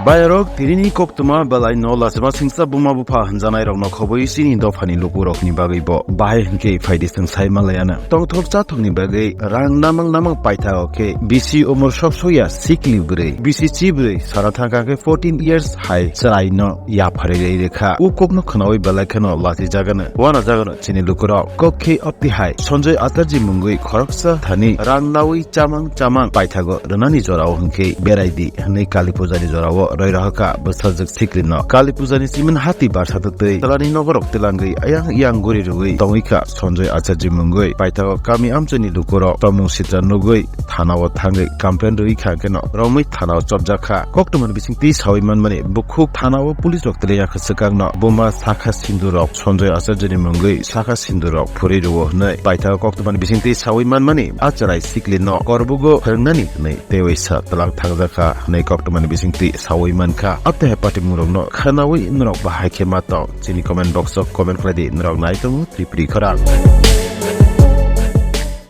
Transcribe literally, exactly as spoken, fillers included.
Bayarok tirini koktwma belai no lachima singsa buma bupha hwnjanai rokno khoboi chini dophani lukurokni bagwi bo bahai hwnkhe phaidi chwng sai manlaiya na. Tongthok chathokni bagwi rang namang namang paithago khe bisi umor sok sokya sikli bwrwi, bisi chi bwrwi sana thangkha khe fourteen years hai chwraino yapharwi rwi rwkha. U kokno khwnawi belai kheno lachijagano, uanajagano chini lukurok. Kok khe opti hai Sanjoy Acharya mungwi khoroksa thani rang nawi chamang chamang paithago rwnani jorao hwnkhe berai di hwnwi Kali Pujani jorao roi rohorkha bwsajwk siklino. Kali Pujani simin hati barsa twtwi twlani nogorok twlangwi ayang yang guri rwui tongwi kha Sanjoy Acharya mungwi. Paithago kami amchaini lukurok tomung sitra nugwi thanao thangwi complain rwui kha, hwnkhe no romwi thanao chopjak kha. Koktwmani bisingtwi sawi manmani, bukhuk thanao police rok twlaiya kha swkangno buma sakha sindurok Sanjoy Acharyani mungwi sakha sindurok phuri rwo hwnwi. Paithago koktwmani bisingtwi sawi manmani, a chwrai siklino korbugo phwrwngnani hwnwi teiwi sa twlang thangjak kha hwnwi koktwmani bisingtwi sawi mankha. Apte hai patimung rokno khwnawi norok bahai khe ma tong? Chini comment box o comment khlai di, norok nai tongo Tripuri khorang.